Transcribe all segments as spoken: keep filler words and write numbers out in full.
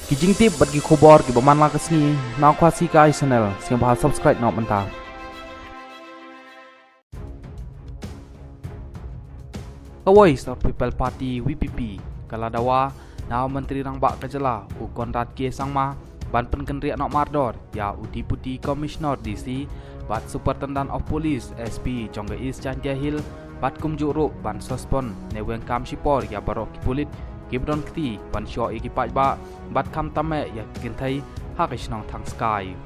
Ki jingtip bad ki khubor kiba man la ka sngi na Khasi Kai Channel, sngewbha subscribe noh mynta. Ka Voice of People Party, V P P, ka la dawa na u Myntri Rangbah ka jylla u Conrad K Sangma ban pynkynriah noh mardor ïa u Deputy Commissioner D C bad Superintendent of Police, S P, jong ka East Jaintia Hills, bad kumjuh ruh ban suspend ne weng kam shipor ïa baroh ki pulit kiba don kti ban shoh ïa ki paidbah bad khamtam eh ïa ki kynthei ha ka shnong Thangskai.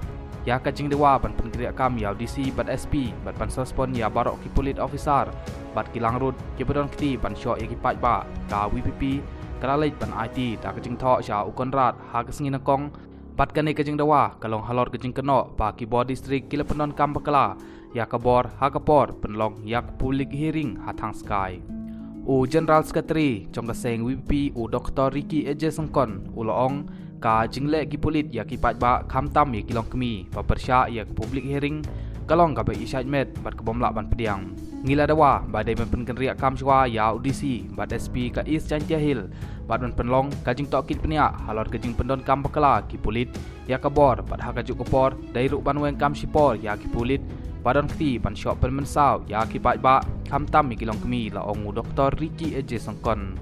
Ïa ka jingdawa ban pynkynriah kam ïa u D C bad S P bad ban suspend ïa baroh ki pulit officer bad ki langrut kiba don kti ban shoh ïa ki paidbah, ka V P P ka la leit ban aiti da ka jingthoh sha u Conrad ha ka sngi nyngkong. Bad kane ka jingdawa ka long halor ka jingkynnoh ba ki bor district ki la pyndonkam bakla ïa ka bor ha ka por pynlong ïa ka public hearing ha Thangskai. U General Secretary jong ka seng V P P, u Doctor Ricky A J Syngkon, u la ong ka jingleh ki pulit ïa ki paidbah khamtam ïa ki longkmie ba pyrshah ïa ka public hearing ka long kaba i shait met bad ka bym lah ban pdiang. Ngi la dawa ba dei ban pynkynriah kam shuwa ïa u D C bad S P ka East Jaintia Hills bad ban pynlong ka jingtohkit bniah halor ka jingpyndonkam bakla ki pulit ïa ka bor bad ha kajuh ka por dei ruh ban weng kam shipor ïa ki pulit ba don kti ban shoh pynmynsaw ïa ki paidbah khamtam ïa ki longkmie, la ong u Doctor Ricky A J Syngkon.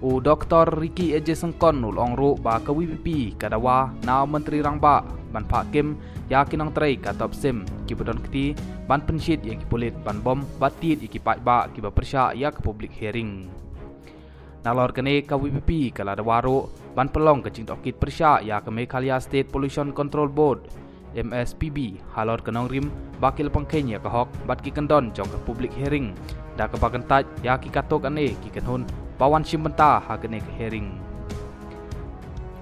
U Doctor Ricky A J Syngkon u la ong ruh ba ka V P P ka dawa na u Myntri Rangbah ban phah kim ïa ki nongtrei ka top sim kiba don kti ban pynshit ïa ki pulit ban bom bad tied ïa ki paidbah kiba pyrshah ïa ka public hearing. Nalor kane ka V P P ka la dawa ruh ban pynlong ka jingtohkit pyrshah ïa ka Meghalaya State Pollution Control Board, M S P B, halor ka nongrim ba ki la pangkheiñ ïa ka hok bad ki kyndon jong ka public hearing da kaba kyntait ïa ki katto katne ki kynhun ba wan shim bynta ha kane ka hearing.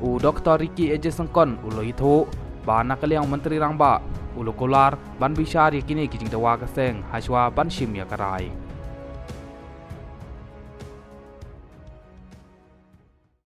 U Doctor Ricky A J Syngkon u la ïathuh ba na ka liang u Myntri Rangbah u la kular ban bishar ïa kine ki jingdawa ka seng ha shuwa ban shim ïa ka rai.